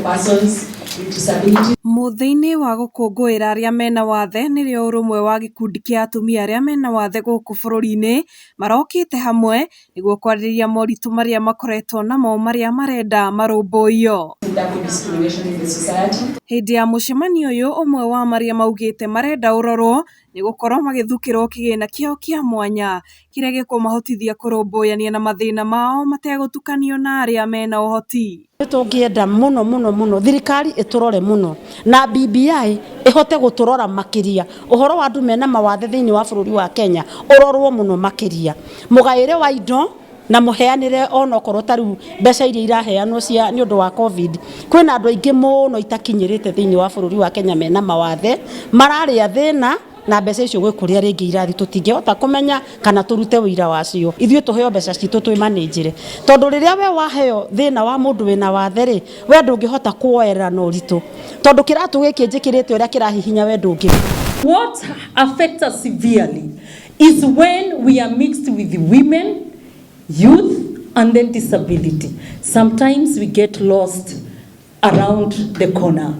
persons with disabilities. Mũthĩ-inĩ wa gũkũngũĩra arĩa mena wathe nĩrĩo ũrũmwe wa gĩkundi kĩa atumia arĩa mena wathe gũkũ bũrũri-inĩ marokĩte hamwe nĩguo kwarĩrĩria moritũ marĩa makoretwo namo marĩa marenda marũmbũiyo. Double discrimination in the society. Hĩndĩ ya mũcemanio ũyũ ũmwe wa marĩa maugĩte marenda ũrorwo nĩ gũkorwo magĩthukĩrwo kĩgĩna kĩao kĩa mwanya kĩrĩa gĩkũmahotithia kũrũmbũyania na mathĩna mao mategũtukanio na arĩa mena ũhoti. Nĩ tũngĩenda mũno mũno mũno thirikari ĩtũrore mũno na BBI ĩhote gũtũrora makĩria ũhoro wa andũ mena mawathe thĩinĩ wa bũrũri wa Kenya ũrorwo mũno makĩria mũgaĩre wa indo na mũheanĩre onokorwo ta rĩu mbeca iria iraheanwo cia nĩ ũndũ wa Covid kwĩna andũ aingĩ mũno itakinyĩrĩte thĩinĩ wa bũrũri wa Kenya mena mawathe mararĩa thĩna na mbeca icio gwĩ kũrĩa rĩngĩ irathi tũtingĩhota kũmenya kana tũrute wĩira wacio. Ithuĩ tũheo mbeca citũ twĩmanĩnjĩre tondũ rĩrĩa we waheo thĩna wa mũndũ wĩna wathe rĩ, we ndũngĩhota kuoerera na ũritũ tondũ kĩratũ gĩkĩ njĩkĩrĩte ũrĩa kĩrahihinya we ndũngĩ. What affects us severely is when we are mixed with women, youth, and then disability. Sometimes we get lost around the corner.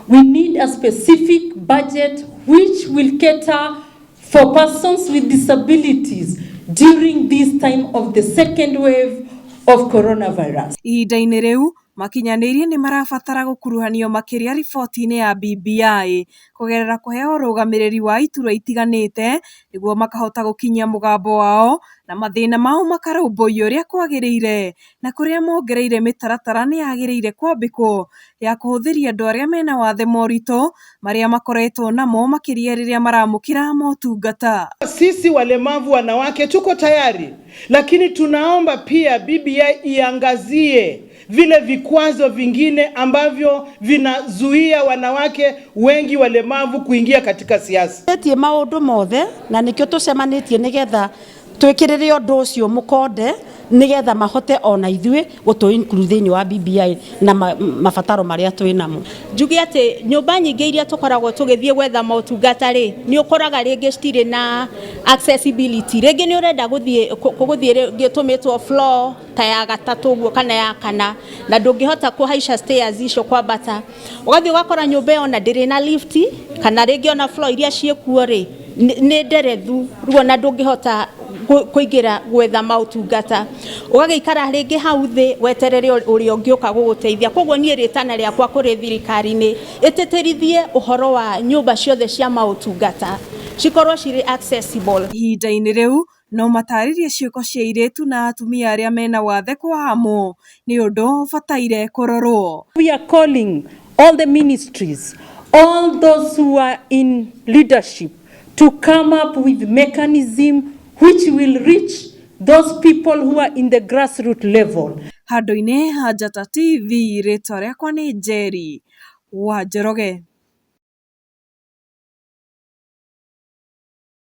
We need a specific budget which will cater for persons with disabilities during this time of the second wave of coronavirus. Ihinda-inĩ rĩu makinyanĩirie nĩ marabatara gũkuruhanio makĩria riboti-inĩ ya BBI kũgerera kũheo ũrũgamĩrĩri wa iturwa itiganĩte nĩguo makahota gũkinyia mũgambo wao na mathĩna mao makarũmbũiyo ũrĩa kwagĩrĩire na kũrĩa mongereire mĩtaratara nĩ yagĩrĩire kwambĩkwo ya kũhũthĩria andũ arĩa mena wathe moritũ marĩa makoretwo namo makĩria rĩrĩa maramũkĩra motungata. Sisi walemavu wanawake tuko tayari, lakini tunaomba pia BBI iangazie vile vikwazo vingine ambavyo vinazuia wanawake wengi walemavu kuingia katika siasa. Tie maũndũ mothe na nĩkĩo tũcemanĩtie nĩgetha twĩkĩrĩre ũndũ ũcio mũkonde nĩgetha mahote ona ithuĩ gũtũ include thĩinĩ wa BBI na mabataro marĩa twĩ namo. Njuge atĩ nyũmba nyingĩ iria tũkoragwo tũgĩthiĩ gwetha motungata rĩ, nĩ ũkoraga rĩngĩ citirĩ na accessibility. Rĩngĩ nĩ ũrenda gũthiĩ gũthiĩ rĩngĩ ũtũmĩtwo floor ta ya gatatũ ũguo kana ya kana, na ndũngĩhota kũhaica stairs icio kwambata. Ũgathiĩ ũgakora nyũmba ĩyo ona ndĩrĩ na lift, kana rĩngĩ ona floor iria ciĩkuo rĩ, nĩ nderethu, rĩu ona ndũngĩhota kũingĩra gwetha maũtungata. Ũgagĩikara rĩngĩ hau thĩ weterere ũrĩa ũngĩũka gũgũteithia. Koguo niĩ rĩtana rĩakwa kũrĩ thirikari nĩ ĩtĩtĩrithie ũhoro wa nyũmba ciothe cia maũtungata cikorwo cirĩ accessible. Ihinda-inĩ rĩu no matarĩrie ciĩko cia airĩtu na atumia arĩa mena wathe kũhahamwo nĩ ũndũ ũbataire kũrorwo. We are calling all the ministries, all those who are in leadership to come up with mechanism which will reach those people who are in the grassroots level. Handũ-inĩ ha Njata TV, rĩtwa rĩakwa nĩ Njeri wa Njoroge.